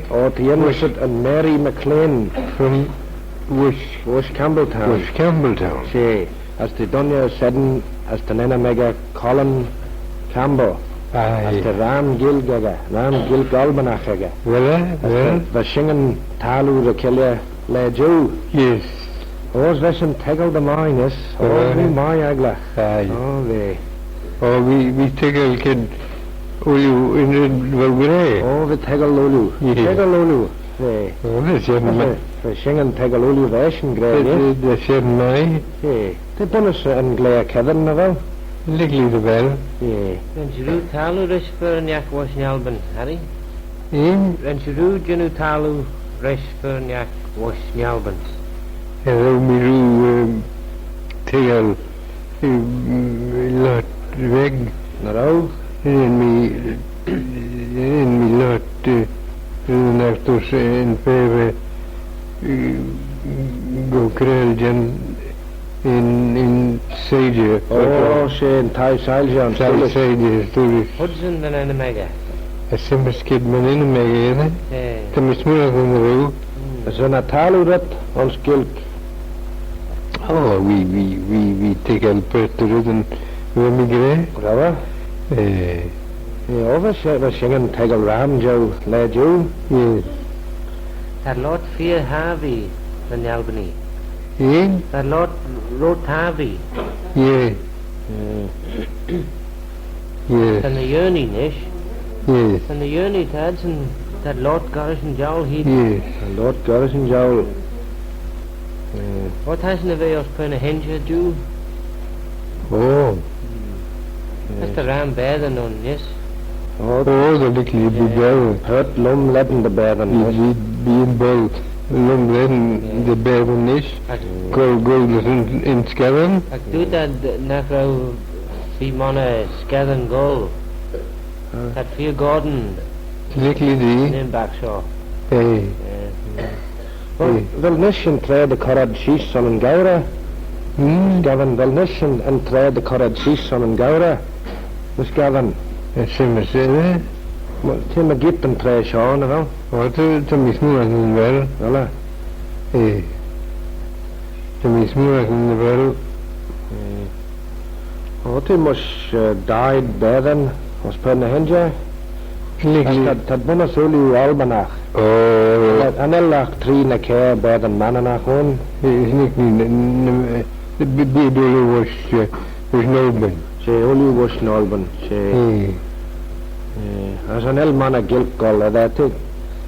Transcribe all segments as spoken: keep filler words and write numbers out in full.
eh? Oh, t'eh ymmyrçhit yn Mary McLean. From, voish, voish Campbeltown. Voish Campbeltown. She, as t'eh dooinney ayns Edin, as ta'n ennym echey Colin Campbell. Aye. As ta ram Gaelg echey, ram Gaelg Albinagh echey. Vel eh? Vel. As ta, va shin yn taggloo ry cheilley laa jeu. Yes. Oh, as va shin toiggal dy mie neesht. Oh, va. V'eh mie agglagh. Aye. Oh, va. Oh, v'eh, v'eh toiggal kied ooilley yn, yn, vel gra. Oh, v'eh toiggal ooilley. Yes. Toiggal ooilley. Va. Oh, va shen mie. Va shin yn toiggal ooilley va shin gra neesht. Va, va, va shen mie. Va. T'eh bunnys yn glare cheddin, nagh vel? Likely dy vel. Yeah. Ren shiu rieau taggloo rish fer ennagh voish yn Albin, Harry? Eh? Ren shiu rieau jannoo taggloo rish fer ennagh voish yn Albin? Eh, row mee rieau, ehm, toiggal, ehm, loayrt veg. Nagh row? Ren mee, ren mee loayrt, eh, ren nagh dooys, eh, yn fabyr, eh, goll credjal jeh'n yn, yn soilshey. Oh, she yn thie soilshey ayns Thie Doolish. Soilshey ayns Doolish. Hudson ta'n ennym echey. As shen mys kied ta'n ennym echey, eh? Eh. Ta mee smooinaghtyn dy row. Mm. As ren eh taggloo rhyt ayns Gaelg? Oh, v'ee, v'ee, v'ee, v'ee toiggal paart dy reddyn va mee gra. Row eh? Eh. Eh, oh, va shi-, va shin yn toiggal ram jeu, laa jeu. Eh. T'ad loayrt feer harvey yn Albinee. Eh? T'ad loayrt, loayrt harvey. Yeah. Mm. Yes. Ta'n Yerney nish. Yes. Ta'n Yerney t'adsyn, t'ad loayrt gollrish yn jouyl hene. Yes. T'ad loayrt gollrish yn jouyl. Mm. What t'adsyn er ve ayns Purt ny h-Inshey jiu? Oh. Mm. Yes. As ta ram baatyn ayn nish. Oh, oh, they're likely to be, yeah, better. Purt lum lane dy baatyn nish. Bee, bee, bee yn boayl lum lane dy baatyn nish. Goll, goll dys yn, yn skeddan. Agh dooyrt ad nagh row, bee monney skeddan goll. T'ad feer goadyn. Likely dy. Yn bacca shoh. Eh. Eh. Vel, vel nish yn traa dy chur ad sheese son yn geurey? Hmm? Skeddan, vel nish yn, yn traa dy chur ad sheese son yn geurey? Ny skeddan. Eh, shen mys, eh? Well, t'eh mygeayrt yn traa shoh, nagh vel? Oh, ta, ta mee smooinaghtyn dy vel. Vel eh? Eh. Ta mee smooinaghtyn dy vel. Eh. Oh, t'eh mysh, eh, daeed baatyn ayns Purt ny h-Inshey. Likely. T'ad, t'ad bunnys ooilley Albinagh. Oh. Cha nel agh tree ny kiare baatyn Manninagh ayn. Eh, likely, n-, n-, eh, bee, bee ad ooilley voish, eh, voish yn Albin. She ooilley voish yn Albin, she. Eh. Eh, as cha nel monney Gaelg goll eddyr, t'eh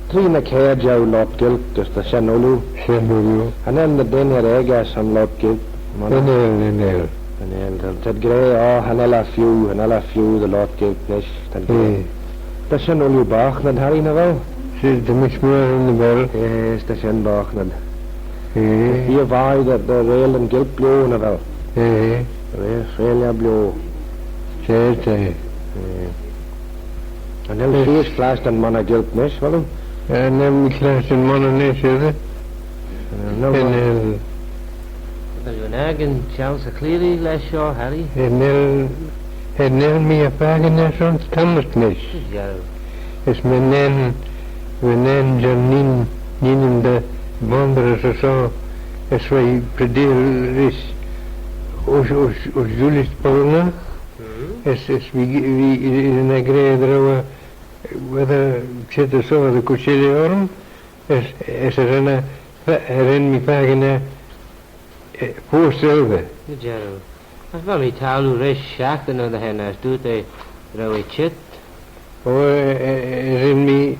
tree ny kiare jeu loayrt Gaelg, as ta shen ooilley. Shen ooilley. Cha nel ny deiney aegey son loayrt Gaelg, monney. Cha nel, cha nel. Cha nel, t'ad, t'ad gra, oh, cha nel eh feeu, cha nel eh feeu dy loayrt Gaelg nish, t'ad gra. Eh. Ta shen ooilley boghtynid, Harry, nagh vel? She, ta mee smooinaghtyn dy vel. Eh, ta shen boghtynid. Eh. Feer vie dy, dy reayll yn Ghaelg bio, nagh vel? Eh. Reayll, reayll eh bio. She, she. Eh. Cha nel shiuish clashtyn monney Gaelg nish, vel? Eh, cha nel mee clashtyn monney nish, eh? Eh, cha nel. Vel oo ennagh ayns Charles y Chleary lesh shoh, Harry? Cha nel, cha nel mee er fakin ayns tammylt nish. As my nane, my nane jeh'n inneen, inneen dy vonderey shoh, as v'eh preacheil rish ayns, ayns, ayns Doolish Pollnagh, as, as v'ee, v'ee, v'ee gra dy row eh, whether çheet shoh dy chooilley orrym, as, as ren eh, ren mee fakin eh, eh, foast elley. Ny jarroo. As va mee taggloo rish shiaghtin er dy henney, as dooyrt eh row eh çheet. O, eh, eh, eh, ren mee,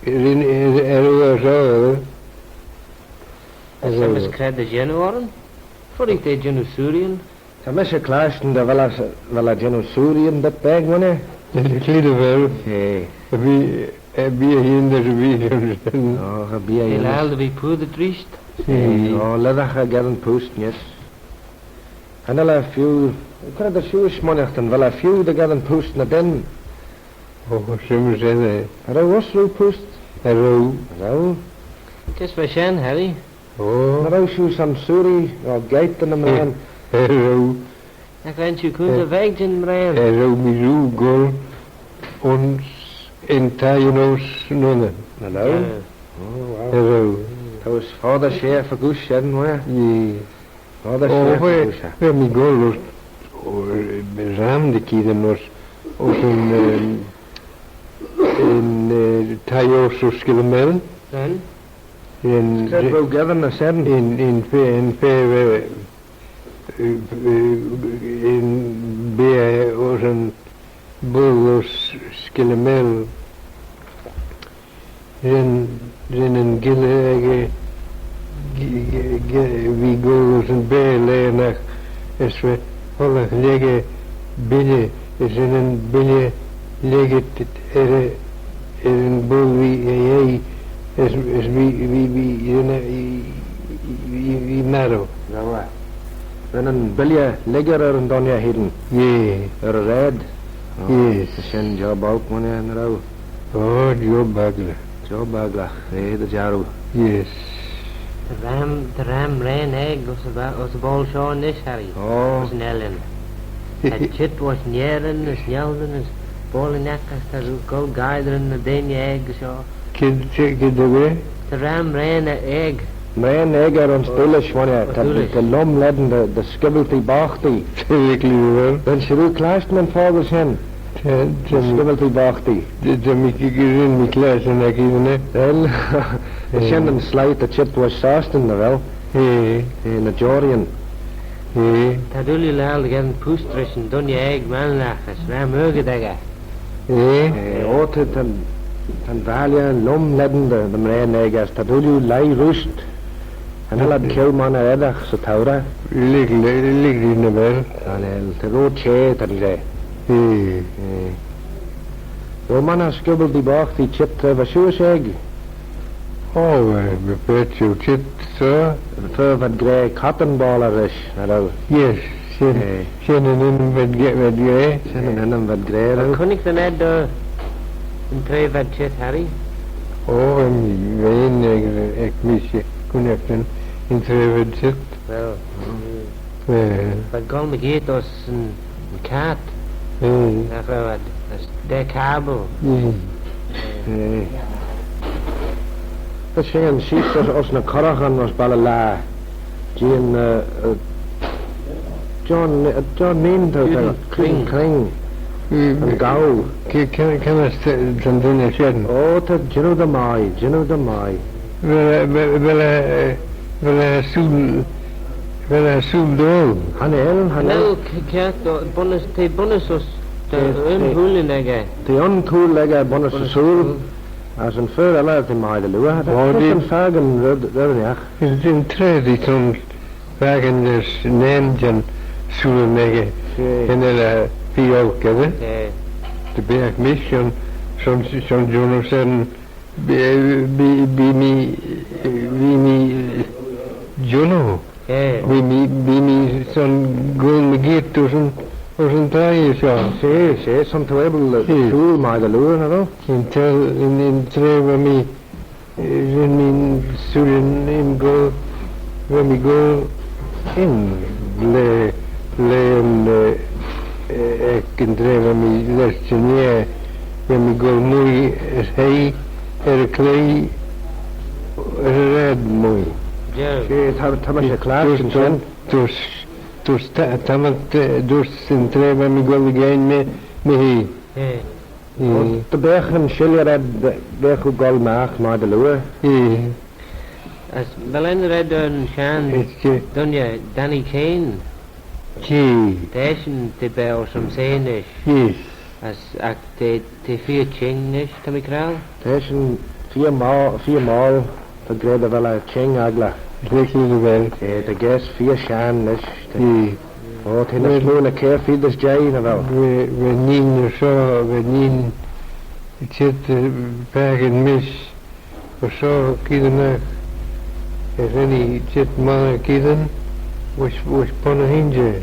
ren, eh, eh, row eh shoh, eh. As shen mys cre dy jannoo orrym? Foddee t'eh jannoo surian. Ta mish er clashtyn dy vel eh, vel eh jannoo surian dhyt beg, vel eh? Likely dy vel. Eh. Erbee, erbee eh hene dy vel eh jannoo surian. O, erbee eh hene. Laccal dy ve poost treisht? Eh, o, lhisagh eh geddyn poost neesht. Cha nel eh feeu, cre ta shiuish smooinaghtyn, vel eh feeu dy gheddyn poost ny dyn? O, shimmey shen eh. Cha row uss rieau poost? Cha row. Cha row. Kys va shen, Harry? O. Cha row shiu son sooree, o, geiyrt ny mraane? Cha row. Agh ren shiu coontey veg jeh'n mraane? Cha row mee rieau goll ayns yn thie ayns Nunnan. Cha row? Yeah. O, wow. Cha row. T'ou foddey share fegooish shen, wooddey? Yeah. O, va, va mee goll ayns, o, eh, ram dy cheddin ayns, ayns yn, ehm, yn, eh, thie ayns Skylley Mel. Shen? Yn, Shen row geddyn ny shen? Yn, yn fa-, yn fa-, eh, eh, eh, yn bea ayns yn buill ayns Skylley Mel. Ren, ren yn gilley echey, g-, g-, g-, v'eh goll ayns yn bea laghynagh, as va e hollagh lhiegey billey, as ren yn billey lhiegey t-, t-, er, er yn buill v'ee, eh, eh, as, as v'ee, v'ee, v'ee, ren e, v'ee, v'ee, v'ee marroo. Ren yn billey lhiegey er yn dooinney hene? Yeah. Er y raad? Oh, yes. Shen job olk, my Niau, nagh row? O, job agglagh. Job agglagh, eh, dy jarroo. Yes. Ta ram, ta ram mraane aeg ayns y ba-, ayns y boayl shoh nish, Harry. O. Ayns yn ellan. Ta çheet ayns Nerin, as Neldyn, as boayl ennagh, as ta goll giddy ren ny deiney aeg shoh. Kied, kied, kied dy ve? Ta ram mraane aeg. Mraane aeg er ayns Doolish, my Niau. Ta, ta lum lane dy, dy skibbiltee boghtee. Ren shiu clashtyn yn fockle shen? Ta, ta. Skibbiltee boghtee. Ta, ta mee, ren mee clashtyn ec, nagh ren? Well, ta shen yn sleih ta çheet ayns Sostyn, nagh vel? Eh. Eh, ny joarreeyn. Eh. Ta dooilley laccal dy gheddyn poost rish yn dooinney aeg Manninagh as ram argid echey. Eh? Eh, o, ta, ta'n, ta'n valley lum lane dy, dy mraane aeg, as ta dooilley lhaih rooisht. Cha nel ad ceau monney edyagh 'sy tourey. Lhig, lhig, lhig, nagh vel? Cha nel, ta row çheh, ta dooilley. Eh. Eh. Row monney skibbiltee boghtee çheet tra va shiuish aeg? O, eh, va paart jeu çheet, so. Fer v'ad gra cotton ball rish, nagh row? Yes, shen, eh, shen yn ennym v'ad gra, v'ad gra. Shen yn ennym v'ad gra, nagh row? Cooinaghtyn ayd, eh, yn traa v'ad çheet, Harry? O, va mee, va mee ec, ec mish cooinaghtyn yn traa v'ad çheet. Well. Eh. V'ad goll mygeayrt ayns yn, yn cart. Eh. Nagh row ad, as daa cabbyl. Eh. Eh. Ta shin sheese ayns, ayns ny corraghyn ayns Ballylaa. Jeh'n, eh, eh, John, eh, John Meehan, ta, ta, Judy Kring. Kring. Mm. Yn gaaue. Ke, ke, ke, ta'n dooinney shen? O, ta jannoo dy mie, jannoo dy mie. Vel, vel, vel, eh, vel eh sooill, vel eh sooill dy voayl? Cha nel, cha nel. Nel, c-, ceart, o, bunnys, t'eh bunnys ayns, t'eh, eh, un thooillyn echey. T'eh un thooill echey bunnys y sooill. Bunnys y sooill. As yn fer elley t'eh mie dy liooar. O, t'eh, t'eh fakin red, red ennagh. Yn, yn traa t'eh son fakin lesh nane jeh'n sooillyn echey. She. Cha nel eh feer olk, eh? She. Dy beagh mish son, son, son jannoo shen, Bee, bee, bee mee, bee mee, eh, jannoo. Eh. Bee mee, bee mee son goll mygeayrt ayns yn, ayns yn thie shoh. She, she, son t'ou abyl, eh, she, sooill mie dy liooar, nagh row? Yn traa, yn, yn traa va mee, eh, ren mee sooillyn, yn goll, va mee goll, yn laa, laa yn, eh, eh, ec yn traa va mee lesh çhengey, va mee goll mooie as hoie er y chloie er y raad mooie. She, ta, ta mish er clashtyn shen. Dooys, dooys, ta, ta, ta, dooys yn traa va mee goll dy ghean my, my hoie. Eh. Mm. Dy beagh yn shilley ayd, beagh oo goll magh mie dy liooar. Mm. As vel enney ayd er yn shenn dooinney, Danny Keane? T'eh. T'eh shen dy beagh ayns yn shenn nish. Yes. As, agh t'eh, t'eh feer çhing nish, ta mee credjal. T'eh shen feer mo-, feer moal. Ta gra dy vel eh çhing agglagh. Lick dy vel. Eh, ta gaase feer shenn nish. Ta. Mm. O, ta ny smoo na kiare feed as jeih, nagh vel? Va, va inneen shoh, va inneen çheet, eh, fakin mish, va shoh keayrtyn, eh, ren ee çheet monney keayrtyn, voish, voish pun y h-inshey.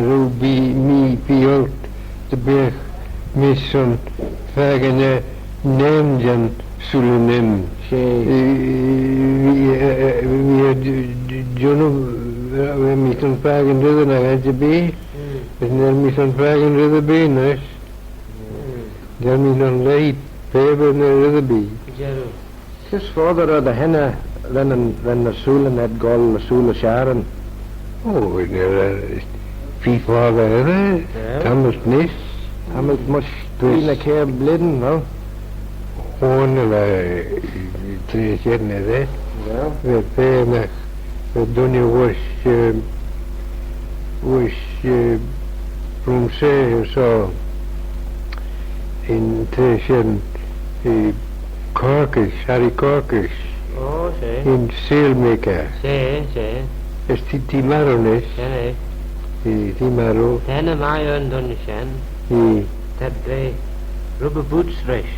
row bee, mee bee olk dy beagh mee son fakin eh nane jeh'n sooillyn aym. She. Eh, v'ee, eh, eh, v'ee eh j-, j-, jannoo, eh, v'ee mee son fakin red ennagh erbee. Mm. As nel mee son fakin red erbee nish. Mm. Nel mee son leih pabyr ny red erbee. Jannoo. Kys foddey red y henney ren, ren ny sooillyn ayd goll dy sooilley sharroo? O, eh, feer foddey red, eh? Yeah. Tammylt nish. Tammylt mysh tree ny kiare blein, no? Hooin, eh, traa shen, eh? Yeah. V'eh paitrinagh, v'eh dooinney voish, eh, voish, eh, Rhumsaa, so, yn traa shen, eh, Corkish, Harry Corkish. Oh, she. Yn sailmaker. She, she. As t'ee, t'ee marroo nish. She, eh. T'ee, t'ee marroo. T'ee ny mie ayn dooinney shen. T'ad gra rubber boots rish.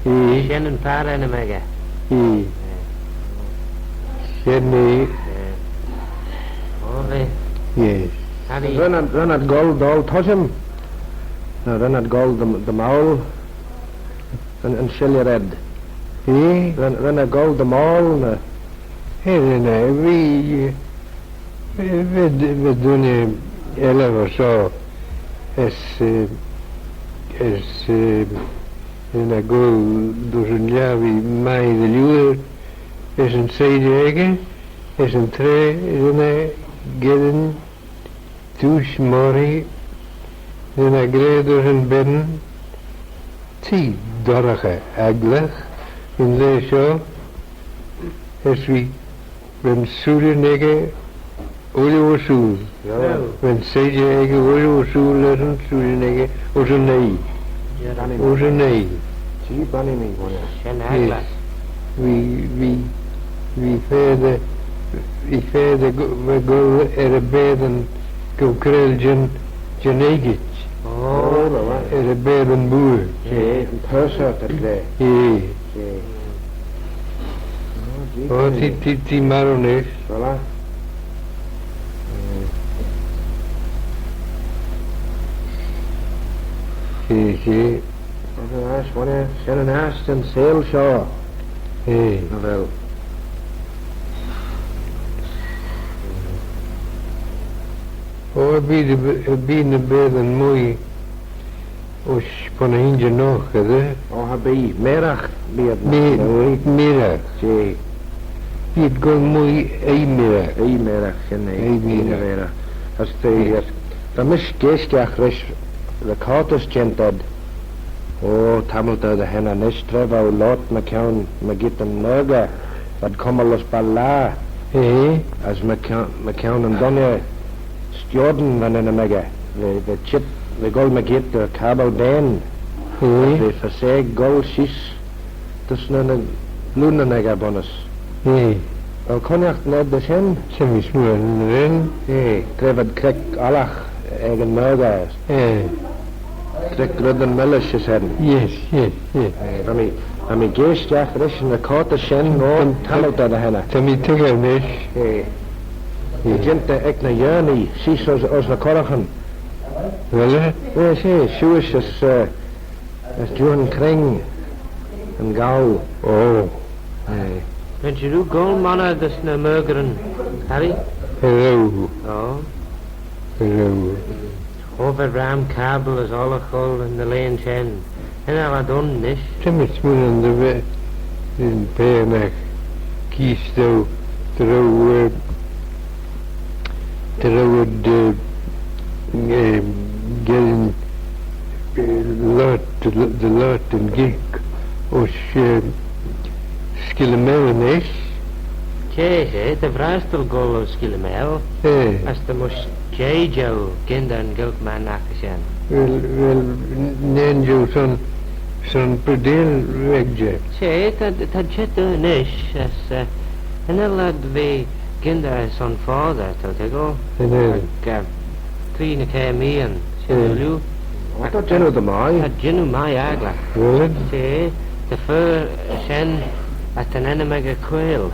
Shen yn far ennym echey. Shen eh. Oh, eh. Yes. Ren ad, ren ad goll dy 'ockle toshiaght. Ny ren ad goll dy, dy 'ockle. Yn, yn shilley ayd. Eh? Ren, ren ad goll dy 'ockle, ny? Eh, ren eh, v'ee, eh, v'ee, v'ee dooinney elley va shoh. As, eh, as, eh, ren eh goll dys yn lhiabbee mie dy liooar. As yn seyr echey, as yn traa, ren eh geddyn dooisht moghrey, ren eh gra dys yn ben, t'ee dorraghey agglagh yn laa shoh, as v'ee, va'n sooillyn echey ooilley ersooyl. Va'n seyr echey ooilley ersooyl lesh yn sooillyn echey, ayns yn oie. Ayns yn oie. T'ee banee mee, wooinney. Shen agglagh. Yes. V'ee, v'ee, V'eh feer dy, v'eh feer dy gu-, va goll er y baatyn goo creill jeh'n, jeh'n eggit. Oh, er y baatyn mooar. She, yn purser, ta gra. She. She. Oh, t'eh, t'eh, t'eh marroo nish. Voilà. She, she. Shen yn aght, shen yn aght yn seihll shoh. She. Nagh vel. Oh, erbee, erbee ny baatyn mooie ayns Pona'n Injil, nagh erbee? Oh, cha bee. Mairagh, bee ad, nagh bee. Mairagh. She. Bee ad goll mooie oie mairagh. Oie mairagh, shen eh. Oie mairagh. Oie mairagh. As t'eh, eh, ta mish geaishtagh rish recortys jeant ayd. Oh, tammylt er dy henney nish, tra v'ou loayrt mychione mygeayrt yn myrgey, v'ad cummal ayns Ballala. Eh? As mychione, mychione yn dooinney stiurtyn va'n ennym echey, va, va çheet, va goll mygeayrt er cabbyl bane. Eh? As va fys aeg goll sheese dys ny, ny glioonyn echey bunnys. Eh. Vel cooinaghtyn ayd da shen? She mee smooinaghtyn ren. Eh, tra v'ad creck ollagh ec yn myrgey. Eh. Creck red yn millish ayns shen. Yes, yes, yes. Eh, va mee, va mee geaishtagh rish yn recortys shen, oh, tammylt er dy henney. Ta mee toiggal nish. Eh. Eh. Jeant ec ny Yerney, sheese ayns, ayns ny curraghyn. Vel eh? Eh, she, shiuish as, eh, as Juan Kring yn Gaaue. Oh. Eh. Ren shiu goll monney dys ny myrgeryn, Harry? Hello. Oh. Hello. Oh, va ram cabbyl as ollagh goll yn ny laghyn shen. Cha nel ad ayn nish. Ta mee smooinaghtyn dy ve yn paagh kys daue, dy row, eh, dy row ad, eh, eh, geddyn, eh, loayrt, dy loayrt yn Ghilk ayns, eh, Skillimel nish. She, she, ta frastyl goll ayns Skillimel. Eh. As ta mysh jeih jeu gyndyr yn Ghilk Mannaght shen. Vel, vel, nane jeu son, son preaçheil veg jeu. She, ta, ta çheet nish, as, eh, cha nel ad ve gyndyr son foddey, t'ou toiggal. Cha nel. Ec, eh, tree ny kiare meeaghyn, shen eh, liooar. Oh, ta jannoo dy mie. Ta jannoo mie agglagh. Really? She, ta fer shen, as ta'n ennym echey Quayle.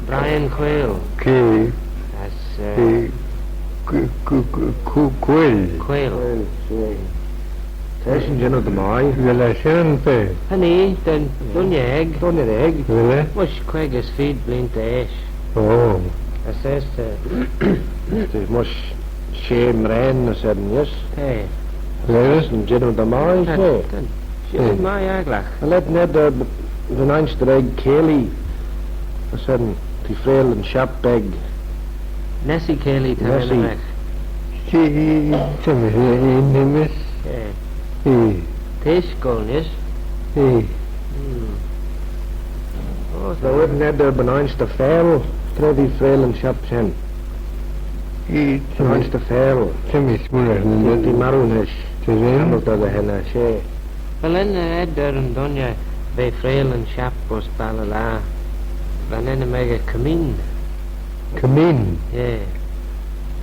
Brian Quayle. Quayle. As, eh, Qu-, Qu-, Qu-, Qu-, Quayle. Quayle. Quayle, she. T'eh shen jannoo dy mie. Vel eh shen fy? Cha nee, ta'n dooinney aeg. Dooinney aeg. Vel eh? Mysh queig as feed bleeantey eash. Oh. As eisht, eh, t'eh mysh shey mraane ayns shen, yes? Eh. Vel eh? T'eh shen jannoo dy mie, she. Ta'n, ta'n, she mie agglagh. Cha lhiat ad, eh, va'n inshter ec Cayley ayns shen, t'eh freayll yn shapp beg. Nessie Cayley, ta Nessie. Ennagh. She, she, she, she, she, she. Eh. Eh. T'eh scoil nish. Eh. Hmm. Oh, so, vel ad, eh, va'n inshter Fayl, tra v'ee freayll yn shapp shen? Eh, va'n inshter Fayl. She mee smooinaghtyn. T'eh, t'eh marroo nish. T'eh shen? Tammylt er dy henney, she. Vel ad, eh, ad er yn dooinney v'eh freayll yn shapp ayns Ballala? Va'n ennym echey Cameen. Cameen? Yeah.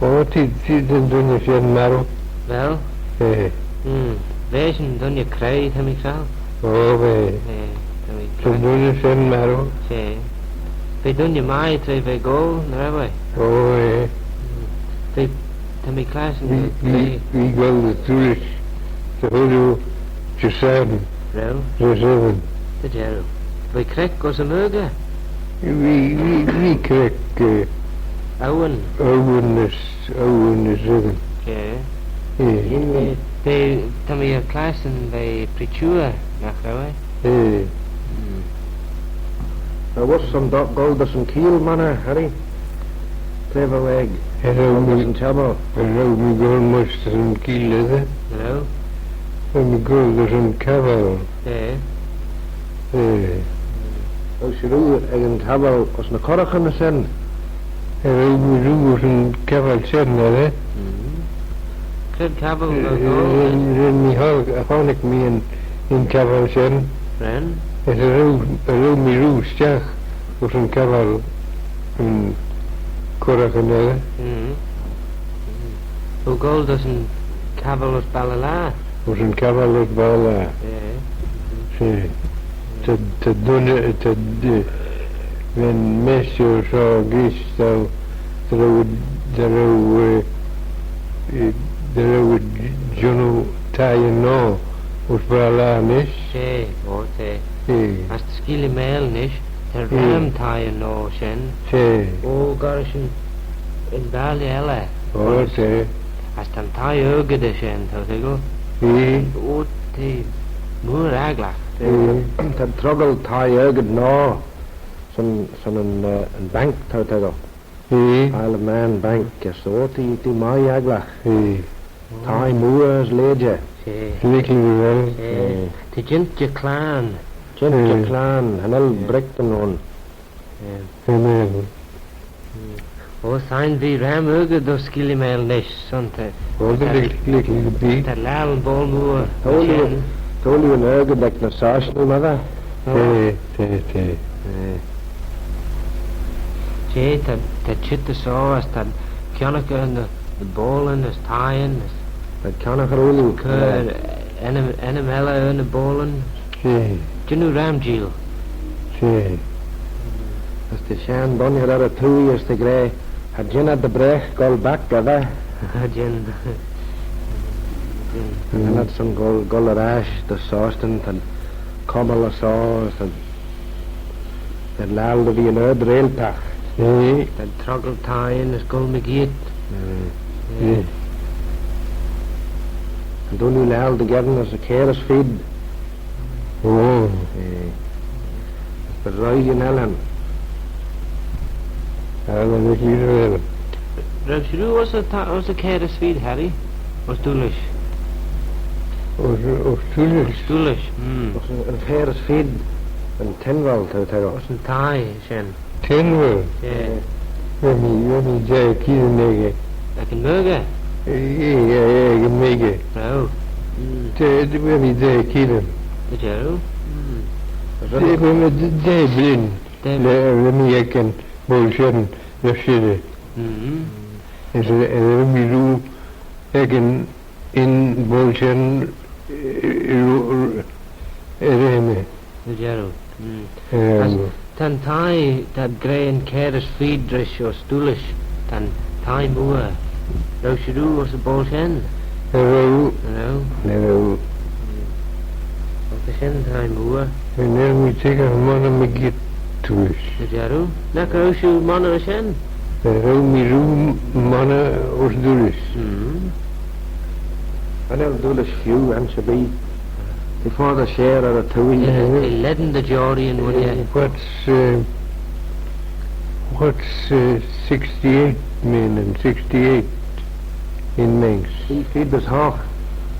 Oh, t'eh, t'eh, ta'n dooinney shen marroo. Vel? Eh. Hmm. V'eshyn dooinney creoi, ta mee credjal. Oh, va. Eh, ta mee credjal. Ta'n dooinney shen marroo. She. V'eh dooinney mie tra v'eh goll, nagh row eh? Oh, eh. Hmm. V'eh, ta mee clashtyn. V'ee, v'ee, v'ee goll dy Toolish, dy chooilley, Jesarn. Row? Jesarn. Dy jarroo. V'eh creck ayns y myrgey? V'ee, v'ee, v'ee creck, eh, Owen. Owen as, Owen as Owen. Yeah. Eh. Eh, ta mee clashtyn v'eh preacher, nagh row eh? Eh. Hmm. Cha wos shin goll dys yn cheeill, monney, Harry? Tra v'ou aeg. Cha row mee goll dys yn cabbyl. Cha row mee goll mysh dys yn cheeill, eh? Cha row? Cha row mee goll dys yn cabbyl. Eh. Eh. Vel shiu rieau ec yn cabbyl ayns ny curraghyn ayns shen? Eh, vel shiu rieau ayns yn cabbyl shen, eh? Mm. Cre cabbyl vel shiu? Eh, ren, ren mee hon-, honnick mee yn, yn cabbyl shen. Ren? Eh, cha row, cha row mee rieau stiagh. Uss yn Cabbal yn curragh yn Elley. Mm. T'ou goll dys yn Cabbal uss Ballala? Uss yn Cabbal uss Ballala. Eh. She. Ta, ta dooinney, ta d-, va'n mestur shoh gys dou, dy row, dy row, eh, eh, dy row jannoo thie noa uss Ballala nish. She, oh, she. Eh. As ta Skeealy Maayl nish, ta ram thie noa shen. She. Oh, goll rish yn, yn balley elley. Oh, she. As ta'n thie argid shen, t'ou toiggal? Eh. Oh, t'eh mooar agglagh. Eh. Ta'n troggal thie argid noa son, son yn, eh, yn bank, t'ou toiggal? Eh. Isle of Man Bank, as oh, t'eh, t'eh mie agglagh. Eh. Thie mooar as leaid. She. Leaid, well. She. Eh. T'eh jeant dy claghyn. Jeant dy claghyn, cha nel brick ayn. Eh. Amen. Mm. Oh, shegin, bee ram argid ayns Skeealy Maayl nish, son ta, oh, ta, ta laccal boayl mooar. T'oillee, t'oillee yn argid ec ny sostnyn, my ta? Eh, eh, eh. Eh. She, ta, ta çheet shoh, as ta kionnaghey ny, ny boallyn, as thieyn, as ta kionnaghey ooilley. Cur ennym, ennym elley er ny boallyn. She. Jannoo ram jeeill. She. As ta shenn dooinney er y twoaie as ta gra, cha jean ad dy bragh goll back, dy ve? Cha jean. Cha jean. Cha jean ad son goll, goll er ash dys sostyn, ta'n cummal shoh, as ta'n, ta'n laccal dy ve yn ard-reiltagh. She. Ta'n troggal thieyn as goll mygeayrt. Mm. She. She. Cha dooinney laccal dy gheddyn as y kiare as feed. Oh. Eh, as ta roie yn ellan. Ellan y Gleesh. Row shiu ayns y ta-, ayns y kiare as feed, Harry? Ayns Doolish? Ayns, ayns Doolish? Ayns Doolish, hmm. Ayns yn, yn kiare as feed, yn Tinvaal, t'ou, t'ou. Ayns yn thie shen. Tinvaal? Eh. Ren mee, ren mee jeih keeadyn echey. Ec yn margey? Eh, eh, eh, ec yn margey. Oh. Mm. T'eh, ren mee jeih keeadyn. Dy jarroo? Mm. T'eh, ren mee jeih blein. Jeih blein. Le, ren mee ec yn boayl shen lesh shirrey. Mm. As, eh, ren mee rieau ec yn yn boayl shen, eh, ro-, ro-, er-e-ma. Dy jarroo. Mm. Ehm. As ta'n thie, t'ad gra yn kiare as feed rish ayns Doolish, ta'n thie mooar. Row shiu ayns y boayl shen? Row. Row. Row. Mm. As ta shen thie mooar. Cha nel mee toiggal monney mygeayrt rish. Dy jarroo. Nagh row shiu monney rish shen? Eh, row mee rieau monney ayns Doolish. Mm. Cha nel Doolish feeu, aghterbee. T'eh foddey share er y twoaie. Eh, eh, lane dy joarree, yn, eh, what's, eh, what's, eh, sixty-eight, man, and sixty-eight in Manx? Three feed as hoght.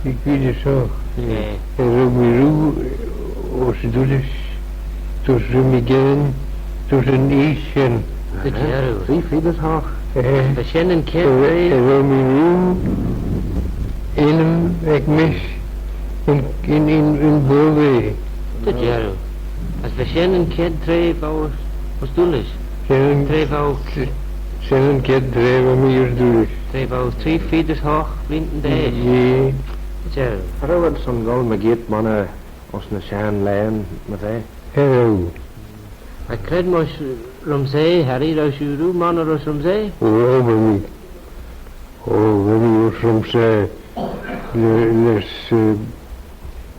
Three feed as hoght. Eh. Eh, row mee rieau ayns Doolish, dys ren mee geddyn, dys yn oie shen. Dy jarroo. Three feed as hoght. Eh. Va shen yn chied traa. Eh, row mee rieau, ennym ec mish, yn, yn, yn, yn boayl. Dy jarroo. As va shen yn chied traa v'ou ayns Doolish? Shen yn, traa v'ou, shen yn chied traa va mee ayns Doolish. Traa v'ou three feed as hoght, bleeantyn d'eash? Yeh. Dy jarroo. Cha row ad son goll mygeayrt monney ayns ny shenn laghyn, my ta? Cha row. Cha creid mysh Rhumsaa, Harry, row shiu rieau monney ayns Rhumsaa? Oh, va mee. Oh, va mee ayns Rhumsaa le-, lesh, eh,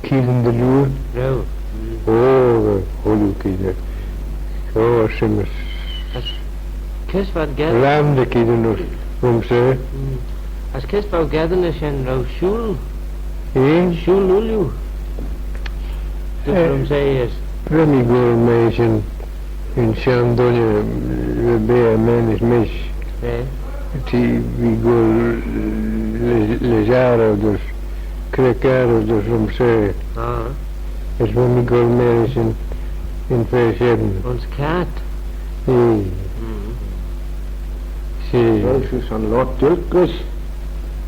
keeadyn dy liooar. Row. Mm. Oh, va, ooilley keeadyn. Oh, va shen as... As kys v'ad geddyn? Ram dy keeadyn ayns Rhumsaa. Mm. As kys v'ou geddyn ayns shen, row shooyl? Eh? Shooyl ooilley? Dys, eh, Rhumsaa as... Va mee goll mâ shen yn shenn dooinney, eh, va beaghey maynsh mish. Eh? T'eh, v'ee goll lesh, lesh arrey dys, creck arrey dys Rhumsaa. Ah. As va mee goll mâ shen yn fer shen. Ayns kiart? Eh. Mm. She. Row shiu son loayrt dilk rish?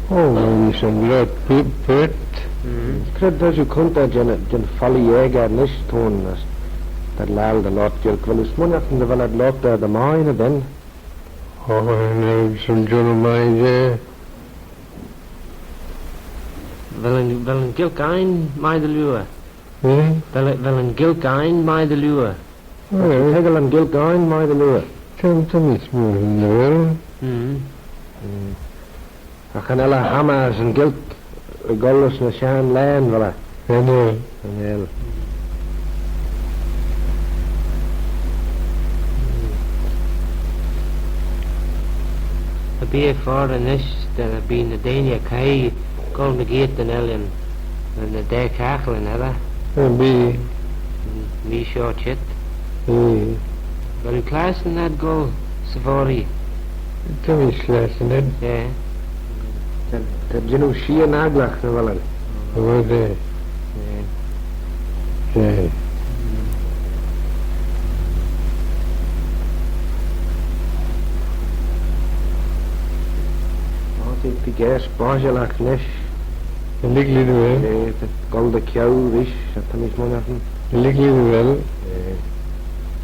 Oh, va mee son loayrt p-, peart. Mm. Cre'd ta shiu coontey jeh'n, jeh'n follee aegey nish t'ayn, as T'ad laccal dy loayrt Gaelg. Vel oo smooinaghtyn dy vel ad loayrt er dy mie ny dyn? Oh, nel, son jannoo mie da. Vel yn, vel yn Ghaelg ain mie dy liooar? Eh? Vel, vel yn Ghaelg ain mie dy liooar? Eh. Toiggal yn Ghaelg ain mie dy liooar? T'ad, t'ad mish mooar dy vel. Mm. Mm. Agh cha nel eh chammah as yn Ghaelg goll ayns ny shenn laghyn, vel eh? Cha nel. Cha nel. Cha bee eh foddey nish dy bee ny deiney caie goll mygeayrt dy ellan ny daa chaghlaa, vel eh? Cha bee. Mee shoh çheet. Eh. Vel oo clashtyn ad goll 'sy voghrey? Ta mee clashtyn ad. Eh. T'ad, t'ad jannoo sheean agglagh, nagh vel ad? Vel, eh. Eh. Eh. Oh, t'eh, t'eh gaase bodjalagh nish. Lhig lhieu dy vel. Eh, t'ad goll dy cheau rish, ta mee smooinaghtyn. Lhig lhieu dy vel. Eh.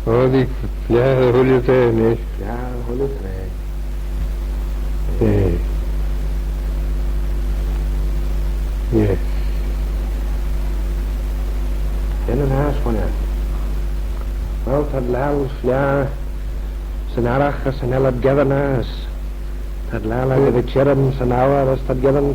Oh, t'eh fliaghey dy chooilley traa nish. Fliaghey dy chooilley traa. Eh. Yes. Shen yn aght, smooinaghtyn. Well, t'ad laccal fliaghey 'syn arragh as cha nel ad geddyn eh, as t'ad laccal eh dy ve çhirrym 'syn ouyr as t'ad geddyn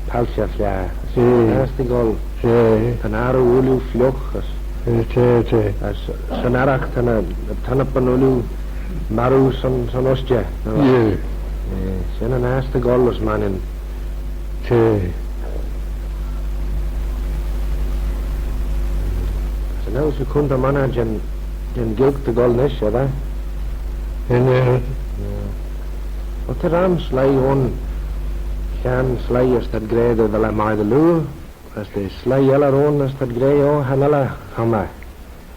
palçhey fliaghey. Eh. As t'eh goll. Eh. Ta'n arroo ooilley fliugh as, eh, t'eh, t'eh, as 'syn arragh ta ny, ta ny tonnapyn ooilley marroo son, son ushtey. Eh. Eh, shen yn aght t'eh goll, as Mannin. T'eh. As cha nel shiu coontey monney jeh'n, jeh'n Ghaelg ta goll nish, edyr? Cha nel. Well, ta ram sleih ayn, shenn sleih as t'ad gra dy vel eh mie dy liooar, as ta sleih elley ayn as t'ad gra, oh, cha nel eh chammah.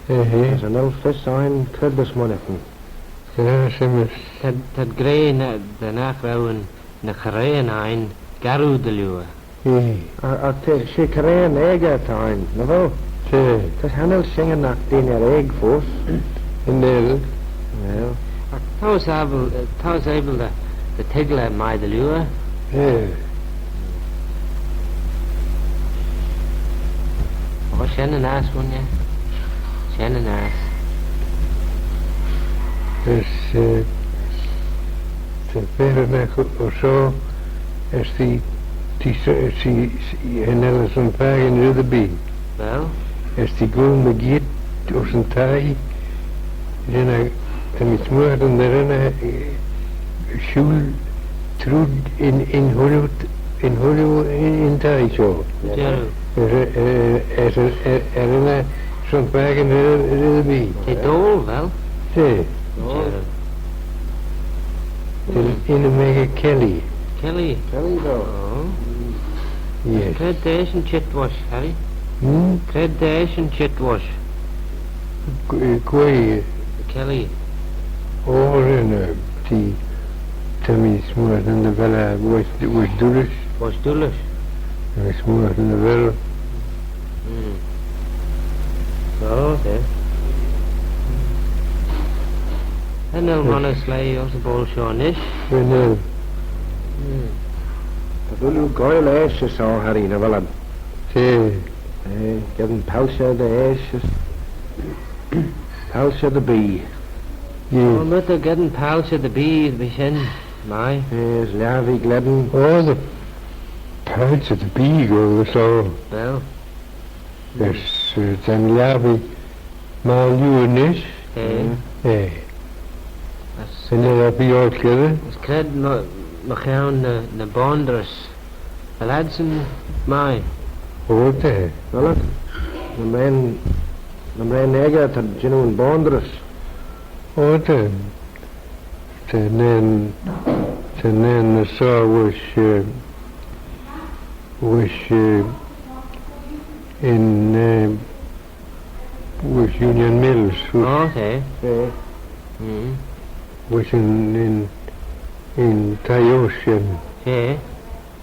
Eh, eh. As cha nel fys ain cre ta smooinaghtyn. T'ad, t'ad gra ny, dy nagh row ny, ny coraghyn ain garroo dy liooar. Eh. A, a ta, she coraghyn aegey t'ain, nagh vel? T'eh. Ta, cha nel shinyn agh deiney aeg foast. Cha nel. Well. Agh t'ou abyl, eh, t'ou abyl dy, dy toiggal eh mie dy liooar. Eh. Oh, shen yn aght, smooinaghtyn. Shen yn aght. As, eh, ta feirrey ennagh ayns shoh, as t'eh, t'eh, t'eh, t'eh, cha nel eh son fakin red erbee. Well? As t'eh goll mygeayrt ayns yn thie, ren eh, ta mee smooinaghtyn dy ren eh, eh, shooyl trooid yn, yn chooilley, yn chooilley yn, yn thie shoh. Jarroo. As, eh, eh, as, eh, eh, ren eh son fakin red, red erbee. T'eh doal, vel? T'eh. Doal. Jarroo. Yn, yn, yn Ammyg Kelly. Kelly? Kelly, vel? Oh. Yes. Cre t'eshyn çheet voish, Harry? Hmm? Cre t'eshyn çheet voish? Qu-, eh, quoi? Kelly. Oh, ren eh, t'eh, ta mee smooinaghtyn dy vel eh voish, voish Doolish. Voish Doolish? Ta mee smooinaghtyn dy vel. Hmm. Oh, okay. Cha nel monney sleih ayns y boayl shoh nish. Cha nel. Hmm. T'ad ooilley goaill aash ayns shoh, Harry, nagh vel ad? T'eh. Eh, geddyn palçhey dy aash as palçhey dy bee. Yes. Oh, my ta geddyn palçhey dy bee, bee shen mie. Eh, as lhiabbee glen. Oh, dy palçhey dy bee goll ayns shoh. Well. As, eh, ta'n lhiabbee mie liooar nish. Eh. Eh. As, yn lhiabbee altogether. As c'raad my, mychione ny, ny boanderys? Vel adsyn mie? Oh, t'eh. Vel ad? Ny mraane, ny mraane aegey t'ad jannoo yn boanderys. Oh, t'eh. Ta'n, ta'n ayns shoh voish, eh, voish, eh, yn, eh, voish Union Mills. Oh, okay. Eh. Mm. Voish yn, yn, yn thie ocean. Eh.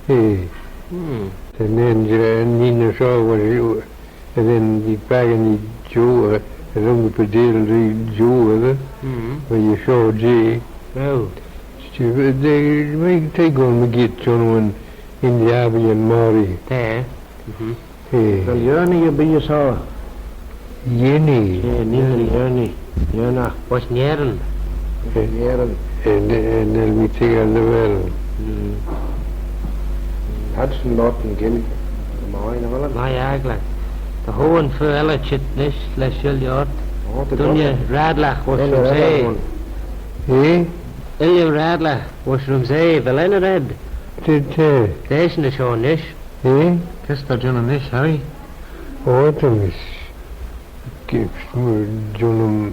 Eh. Mm. Ta'n ayns, eh, yn ayns shoh voish, eh, as yn, t'eh fakin eh, Joe, eh, Ren oo padil dy jeu, eh? Mm. V'eh shoh jeh. Oh. Sti, eh, de, me, t'eh goll mygeayrt jannoo yn, yn lhiabbee yn moghrey. T'eh. Mhm. Eh. Vel Yerney erbee shoh? Yerney. Eh, nee, Yerney. Yerney. Voish Nerin. Eh, Nerin. Eh, ne-, eh, nel mee toiggal dy vel. Mm. T'ad shin loayrt yn Ghaelg. Mie, nagh vel eh? Mie agglac. Dy hooar yn fer elley çheet nish lesh shilt ort. Oh, t'ad. Dooinney Radlagh voish Rhumsaa. Eh? Illiam Radlagh voish Rhumsaa, vel eh ny red? T'ad, t'ad. T'eh shin shoh nish. Eh? Kys ta jannoo nish, Harry? Oh, ta mish. Kys ta jannoo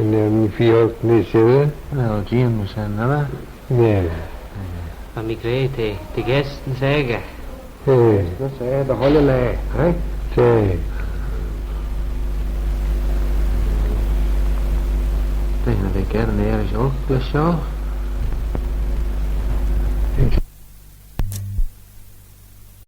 yn er ny feeaghyn nish, eh? Well, Jim was another. Yeah. Ta mee gra, t'eh, t'eh gys yn saagh. Eh. Gys yn saagh, dy chooilley laa, eh? T'eh. T'eh, cha nel eh ger yn iarrish olk lesh shoh.